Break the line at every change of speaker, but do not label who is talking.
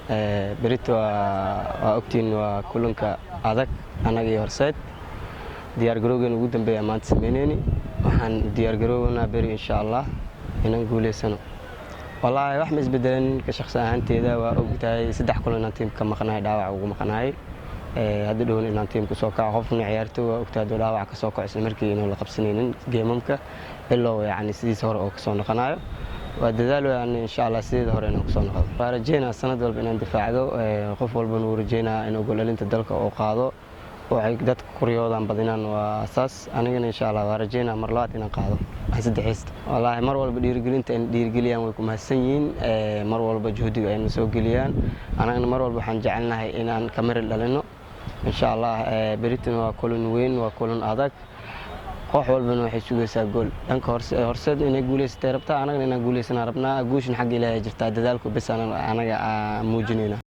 Berito waa ogtiin, waa kulanka adag annaga iyo Horseed. Diyaargarowgeena ugu dambeeya maanta sameyneyni. Waxaan diyaargaroownaa beri, insha Allah, inaan guuleysano. Wallaahi wax ma isbedelan ka shaqsi ahaanteeda. Waa ogtahay 3 kulan inaan tiimka ka maqnahay, dhaawac ugu maqnahay. Hadda dhowna inaan tiim kusoo kaco. Qofna ciyaarto waa ogtahay, hadduu dhaawac kasoo kaco, isla markii inuu la qabsanaynin geemamka ilow, yacni sidiisa hore oo kasoo noqonayo. Waa dadaal yani, insha Allah, sideeda hore inaan kusoo noqdo. Waa rajeynaa sanad walba inaan difaacdo. Qof walbana wuu rajeynaa inuu goolhalinta dalka uu qaado. Waxay dadka kuryoodaan badinaan waa saas. Anigana, insha Allah, waa rajeynaa mar labaad inaan qaado aan saddexaysta. Wallaahi mar walba dhiirigelinta ayna dhiirigeliyaan way ku mahadsan yihiin. Mar walba juhdiga ayna soo geliyaan. Anagana mar walba waxaan jecelnahay inaan kamari dhalino, insha Allah. Beritina waa kulan weyn, waa kulan adag. Koox walbana waxay sugaysaa gool. Dhanka Horseed inay guuleysatay rabtaa, anagana inaan guuleysanaa rabnaa. Guushan xagga Ilaahay jirtaa, dadaalku bes anaga muujinayna.